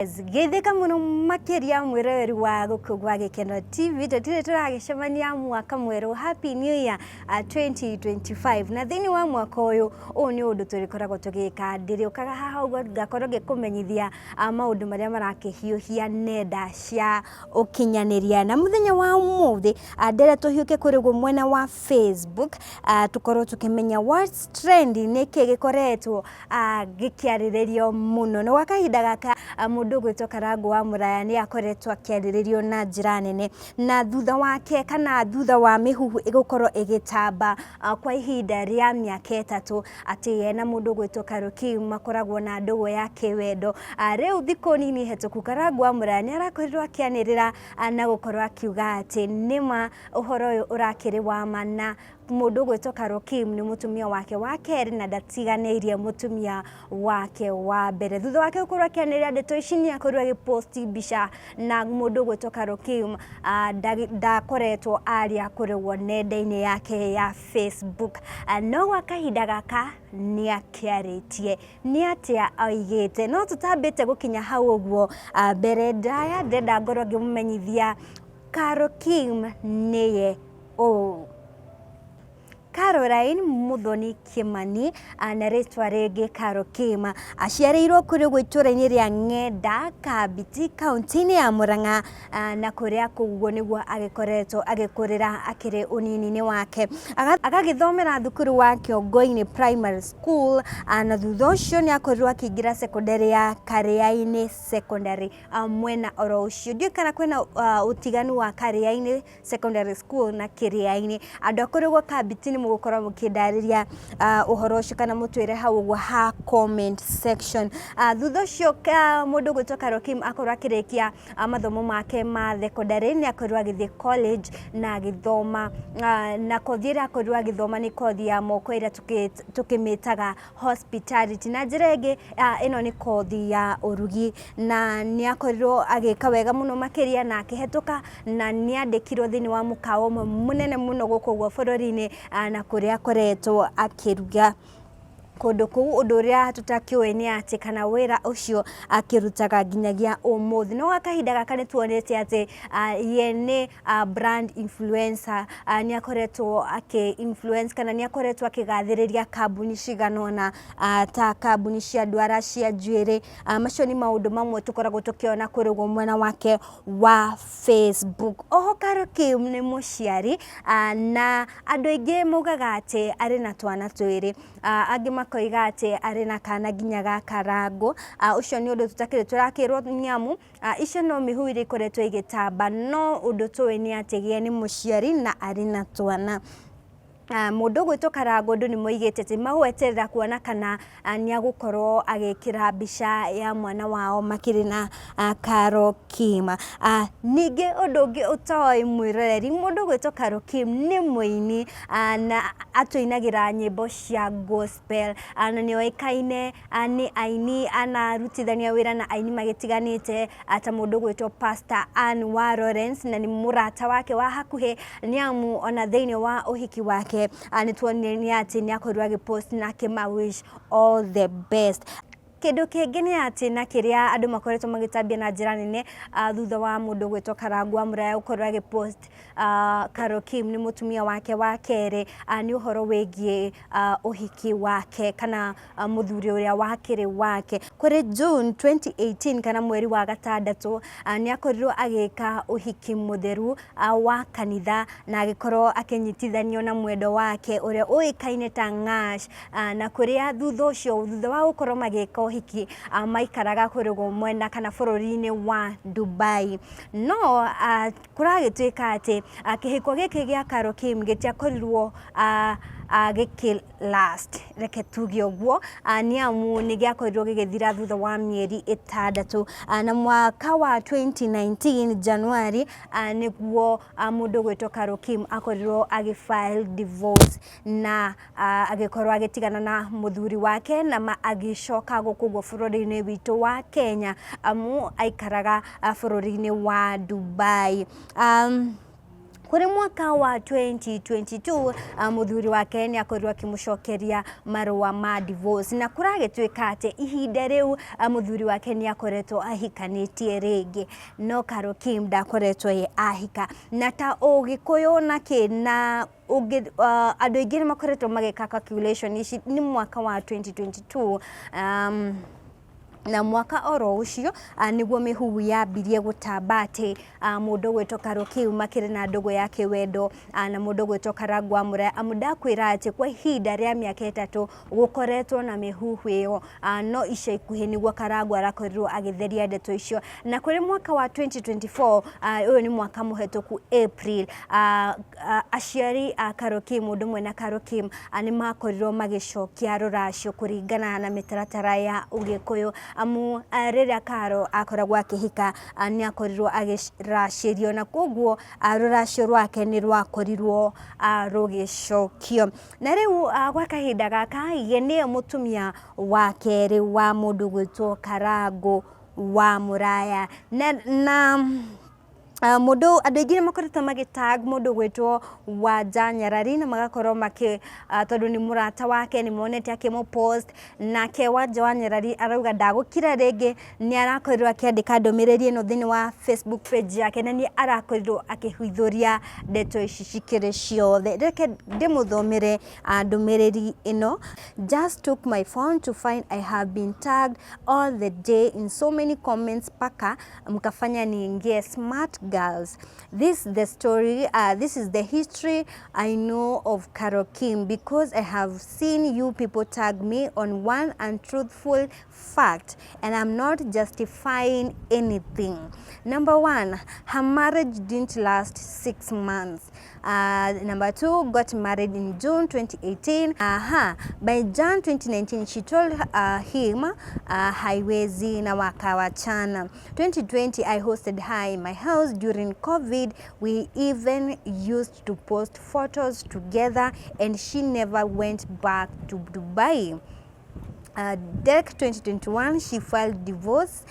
Geithĩka mũno makĩria mwĩroreri wa gũkũ gwa Gĩkeno TV. Tũtirĩ tũragĩcemania mwaka mwerũ. Happy New Year 2025. Na thĩinĩ wa mwaka ũyũ, ũyũ nĩ ũndũ tũrĩkoragwo tũgĩka. Ndĩrĩũkaga haha ũguo ngakorwo ngĩkũmenyithia maũndũ marĩa marakĩhiũhia nenda cia ũkinyanĩria. Na mũthenya wa ũmũthĩ, ndĩrenda tũhiũke kũrĩ mwena wa Facebook, tũkorwo tũkĩmenya what's trending, nĩkĩ gĩkoretwo gĩkĩarĩrĩrio mũno. Na gwa kahinda gaka, mũndũ ũgwĩtwo Karangũ wa Mũraya nĩ akoretwo akĩarĩrĩrio na njĩra nene, na thutha wake kana thutha wa mĩhuhu ĩgũkorwo ĩgĩtamba kwa ihinda rĩa mĩaka 3 atĩ ye na mũndũ ũgwĩtwo Carol Kim makoragwo na ndũgũ ya kĩwendo. Rĩu thikũ nini hetũku, Karangũ wa Mũraya nĩ arakorirwo akĩanĩrĩra na gũkorwo akiuga atĩ nĩma ũhoro ũyũ ũrakĩrĩ wa ma, na mũndũ ũgwĩtwo Carol Kim nĩ mũtumia wake wa kerĩ na ndatiganĩirie mũtumia wake wa mbere. Thutha wake gũkorwo akĩanĩrĩra ndeto ici, nĩ akorirwo agĩposti mbica na mũndũ ũgwĩtwo Carol Kim ndakoretwo aria kũrĩ nenda-inĩ yake ya Facebook. No gwa kahinda gaka nĩ akĩarĩtie. Nĩ atĩa oigĩte? No tũtambĩte gũkinya hau ũguo, mbere ndaya ndĩrenda ngorwo ngĩmũmenyithia Carol Kim nĩye ũũ. Caroline Muthoni Kimani, na rĩtwa rĩngĩ Carol Kim, aciarĩirwo kũrĩ ũguo itũũra-inĩ rĩa Ng'enda, Kambiti, kaũntĩ-inĩ ya Murang'a, na kũrĩa kũu ũguo nĩguo agĩkoretwo agĩkũrĩra akĩrĩ ũnini-inĩ wake. Agagĩthomera thukuru wa Kĩongo-inĩ Primary School, na thutha ũcio nĩ akorirwo akĩingĩra secondary ya Kariainĩ Secondary. Mwena oro ũcio, ndiũĩ kana kwĩna ũtiganu wa Kariainĩ Secondary School na Kĩrĩa-inĩ. Andũ a kũrĩa ũguo Kambiti nĩ mũgũkorwo mũkĩndarĩria ũhoro ũcio kana mũtwĩre hau ũguo ha comment section. Thutha ũcio mũndũ ũgwĩtwo Carol Kim akorwo akĩrĩkia mathomo make ma thekondarĩ, nĩ akorirwo agĩthiĩ college na agĩthoma, na kothi ĩrĩa akorirwo agĩthoma nĩ kothi ya moko ĩrĩa tũkĩmĩtaga hospitality. Na njĩra ĩngĩ, ĩno nĩ kothi ya ũrugi, na nĩ akorirwo agĩka wega mũno makĩria na akĩhetũka, na nĩ andĩkirwo thĩinĩ wa mũkawa ũmwe mũnene mũno gũkũ ũguo bũrũri-inĩ, na kũrĩa akoretwo akĩruga kũndũ kũu. Ũndũ ũrĩa tũtakĩũĩ nĩ atĩ kana wĩra ũcio akĩrutaga nginyagia ũmũthĩ. No gwa kahinda gaka nĩ tuonete atĩ ye nĩ brand influencer, nĩ akoretwo akĩ influence kana nĩ akoretwo akĩgathĩrĩria kambuni cigana ũna, ta kambuni cia ndwara cia njuĩrĩ. Macio nĩ maũndũ mamwe tũkoragwo tũkĩona kũrĩ ũguo mwena wake wa Facebook. Oho Carol Kim nĩ mũciari, na andũ aingĩ maugaga atĩ arĩ na twana twĩrĩ, angĩ makoiga atĩ arĩ na kana nginya ga Karangũ. Ũcio nĩ ũndũ tũtakĩrĩ tũrakĩrwo nĩ amu icio no mĩhuhu iria ikoretwo igĩtamba, no ũndũ tũĩ nĩ atĩ ye nĩ mũciari na arĩ na twana. Mũndũ ũgwĩtwo Karangũ, andũ nĩ moigĩte atĩ magweterera kuona kana nĩ agũkorwo agĩkĩra mbica ya mwana wao makĩrĩ na Carol Kim. Ningĩ ũndũ ũngĩ ũtoĩ mwĩroreri, mũndũ ũgwĩtwo Carol Kim nĩ mũini, na atũinagĩra nyĩmbo cia gospel, na nĩ oĩkaine nĩ aini, anarutithania wĩra na aini magĩtiganĩte, ta mũndũ ũgwĩtwo Pastor Ann wa Lawrence, na nĩ mũrata wake wa hakuhĩ, nĩ amu ona thĩinĩ wa ũhiki wake nĩ tuonire nĩ atĩ nĩ akorirwo agĩpost na akĩma wish all the best. Kĩndũ kĩngĩ nĩ atĩ, na kĩrĩa andũ makoretwo magĩtambia na njĩra nene thutha wa mũndũ ũgwĩtwo Karangũ wa Mũraya gũkorwo agĩpost Carol Kim nĩ mũtumia wake wa kerĩ, nĩ ũhoro wĩgiĩ ũhiki wake kana mũthuri ũrĩa wakĩrĩ wake. Kũrĩ June 2018 kana mweri wa gatandatũ, nĩ akorirwo agĩka ũhiki mũtheru wa kanitha na agĩkorwo akĩnyitithanio na mwendwa wake ũrĩa ũĩkaine ta Ngash, na kũrĩa thutha ũcio, thutha wa gũkorwo magĩka ũhiki, maikaraga kũrĩ mwena kana bũrũri-inĩ wa Dubai. No kũragĩtuĩka atĩ kĩhiko gĩkĩ gĩa Carol Kim gĩtiakorirwo gĩkĩ last, reke tuge ũguo, nĩ amu nĩ gĩakorirwo gĩgĩthira thutha wa mĩeri 6, na mwaka wa 2019 January nĩguo mũndũ ũgwĩtwo Carol Kim akorirwo agĩ file divorce na agĩkorwo agĩtigana na mũthuri wake na agĩcoka gũkũ ũguo bũrũri-inĩ witũ wa Kenya, amu aikaraga bũrũri-inĩ wa Dubai. Kũrĩ mwaka wa 2022 mũthuri wake nĩ akorirwo akĩmũcokeria marũa ma divorce, na kũragĩtuĩka atĩ ihinda rĩu mũthuri wake nĩ akoretwo ahikanĩtie rĩngĩ, no Carol Kim ndakoretwo ye ahika. Na ta ũgĩkũyũ na kĩ na ũngĩ, andũ aingĩ nĩ makoretwo magĩka calculation ici nĩ mwaka wa 2022, na mwaka oro ũcio nĩguo mĩhuhu yambirie gũtamba atĩ mũndũ ũgwĩtwo Carol Kim makĩrĩ na ndũgũ ya kĩwendo na mũndũ ũgwĩtwo Karangũ wa Mũraya. Amu ndakwĩra atĩ kwa ihinda rĩa mĩaka 3 gũkoretwo na mĩhuhu ĩyo, no ica ikuhĩ nĩguo Karangũ arakorirwo agĩtheria ndeto icio. Na kũrĩ mwaka wa 2024, ũyũ nĩ mwaka mũhetũku April, aciari a Carol Kim ũndũ ũmwe na Carol Kim nĩ makorirwo magĩcokia rũracio kũringana na mĩtaratara ya ũgĩkũyũ, amu rĩrĩa Carol akoragwo akĩhika nĩ akorirwo agĩracĩrio, na koguo rũracio rwake nĩ rwakorirwo rũgĩcokio. Na rĩu gwa kahinda gaka ye nĩye mũtumia wa kerĩ wa mũndũ gwĩtwo Karangũ wa Mũraya. Na mũndũ, andũ aingĩ nĩ makoretwo magĩ tag mũndũ ũgwĩtwo Wanja Nyarari, na magakorwo makĩ, tondũ nĩ mũrata wake, nĩ monete akĩmũ post. Nake Wanja wa Nyarari arauga ndagũkira rĩngĩ, nĩ arakorirwo akĩandĩka ndũmĩrĩri ĩno thĩinĩ wa Facebook page yake, na nĩ arakorirwo akĩhithũria ndeto ici cikĩrĩ ciothe. Reke ndĩmũthomere ndũmĩrĩri ĩno. "Just took my phone to find I have been tagged all the day in so many comments paka mkafanya niingie. Smart girls. This the story, this is the history I know of Carol Kim because I have seen you people tag me on one untruthful fact and I'm not justifying anything. Number one, her marriage didn't last 6 months. Number two, got married in June 2018. Aha, by Jan 2019 she told him haiwezi na wakawachana. 2020 I hosted her in my house during COVID. We even used to post photos together and she never went back to Dubai. Dec 2021 she filed divorce.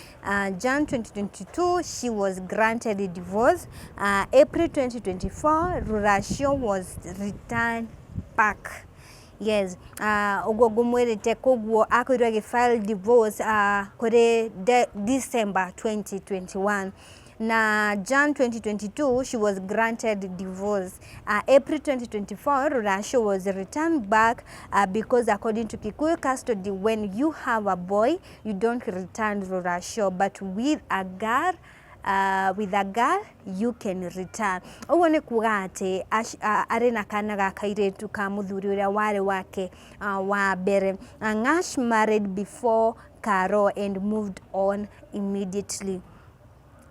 Jan 2022 she was granted a divorce. April 2024 rũracio was returned back." Yes, ũguo ngũmwĩrĩte, koguo akorirwo agĩfile divorce kũrĩ December 2021, na Jan 2022 she was granted divorce. April 2024 rũracio was returned back because according to Kikuyu custody, when you have a boy you don't return rũracio, but with a girl you can return. Ũguo nĩ kuga atĩ arĩ na kana ga kairĩtu ka mũthuri ũrĩa warĩ wake wa mbere. Ngash married before Caro and moved on immediately.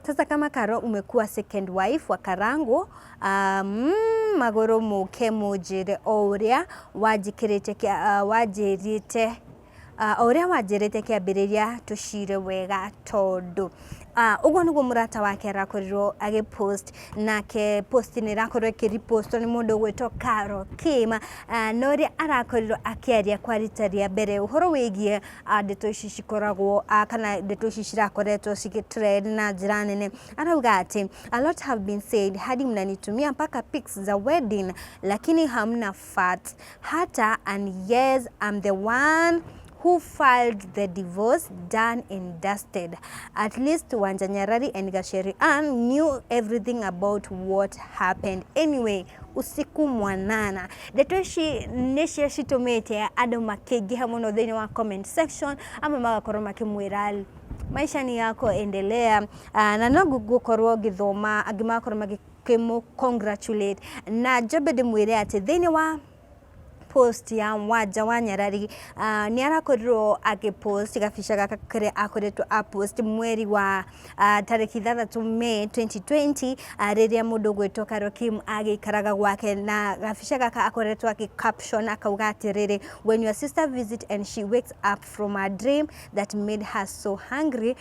Sasa kama Karo umekuwa second wife wa Karangu, magũrũ mũke mũnjĩre o ũrĩa wanjĩkĩrĩte, wanjĩrĩte o ũrĩa wanjĩrĩte kĩambĩrĩria, tũcire wega, tondũ ũguo nĩguo mũrata wake arakorirwo agĩpost. Nake post nĩ ĩrakorwo ĩkĩripostwo nĩ mũndũ ũgwĩtwo Carol Kim, na ũrĩa arakorirwo akĩaria kwa rita rĩa mbere ũhoro wĩgiĩ ndeto ici cikoragwo, kana ndeto ici cirakoretwo cigĩtrend na njĩra nene. Arauga atĩ "A lot have been said hadi mnanitumia mpaka pics za wedding, lakini hamna facts hata. And yes, I'm the one who filed the divorce, done and dusted. At least Wanja Nyarari and Gacheri Ann knew everything about what happened. Anyway, usiku mwanana." Ndeto ici nĩcio citũmĩte andũ makĩingĩha mũno thĩinĩ wa comment section, amwe magakorwo makĩmwĩra "Maisha ni yako, endelea," na no ngũkorwo ngĩthoma angĩ magakorwo magĩkĩmũ congratulate. Na njambe ndĩmwĩre atĩ thĩinĩ wa post ya Wanja wa Nyarari, nĩ arakorirwo agĩpost gabica gaka karĩa akoretwo apost mweri wa tarĩki 6 May 2020, rĩrĩa mũndũ ũgwĩtwo Carol Kim agĩikaraga gwake. Na gabica gaka akoretwo agĩ caption akauga atĩrĩrĩ, "When your sister visit and she wakes up from a dream that made her so hungry,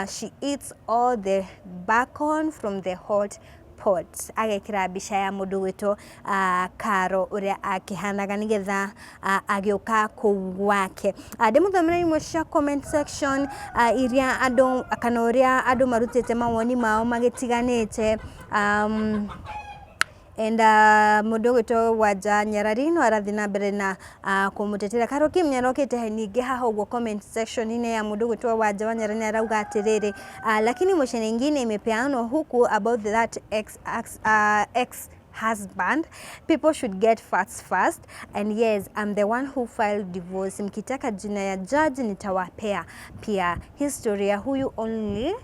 she eats all the bacon from the hot pot." Agekĩra mbica ya mũndũ gwĩtwo Karo ũrĩa akĩhanaga nĩgetha agĩũka kũu gwake. Ndĩmũthomere imwe cia comment section iria andũ kana ũrĩa andũ marutĩte mawoni mao magĩtiganĩte. And mũndũ ũgwĩtwo Wanja Nyarari no arathiĩ na mbere na kũmũtetera. Carol Kim nĩarokĩte ningĩ haha ũguo comment section-inĩ ya mũndũ ũgwĩtwo Wanja wa Nyarari arauga atĩrĩrĩ, lakini motion ingine imepeanwa huku about that ex husband, people should get facts first, and yes, I'm the one who filed divorce. Mkitaka jina ya judge nitawapea pia. Historia huyu only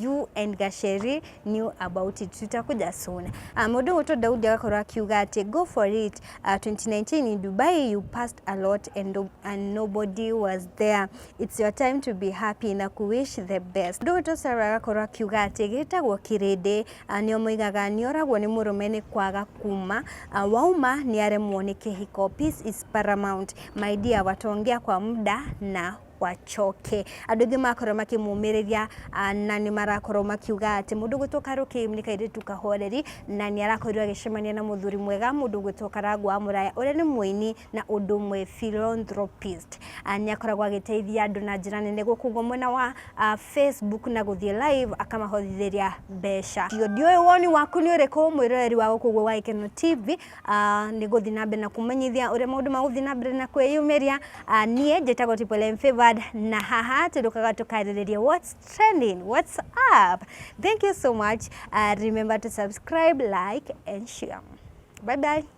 you and Gasheri knew about it. Tutakuja soon. Mũndũ ũgwĩtwo Daudi agakorwo akiuga atĩ go for it. 2019 in Dubai you passed a lot and nobody was there. It's your time to be happy na kuwish the best. Mũndũ ũgwĩtwo Sarah agakorwo akiuga atĩ gĩtagwo kĩrĩndĩ, nĩo moigaga nĩoragwo nĩ mũrũme nĩ kwaga kuma, wauma nĩ aremwo nĩ kĩhiko. Peace is paramount, my dear. Wataongea kwa muda na wachoke. Andũ aingĩ makorwo makĩmũmĩrĩria, na nĩ marakorwo makiuga atĩ mũndũ ũgwĩtwo Carol Kim nĩ kairĩtu kahoreri na nĩ arakorirwo agĩcemania na mũthuri mwega, mũndũ ũgwĩtwo Karangũ wa Mũraya, ũrĩa nĩ mũini na ũndũ ũmwe philanthropist. Nĩ akoragwo agĩteithia andũ na njĩra nene gũkũ ũguo mwena wa Facebook na gũthiĩ live akamahothithĩria mbeca. Ndiũĩ woni waku nĩ ũrĩkũ, mwĩroreri wa gũkũ ũguo wa Gĩkeno TV. Nĩ gũthiĩ na mbere na kũmenyithia ũrĩa maũndũ magũthiĩ na mbere na kwĩyumĩria. Niĩ njĩtagwo Triple M Favored, na haha tũrũkaga tũkarĩrĩria what's trending, what's up. Thank you so much. Remember to subscribe, like and share. Bye bye.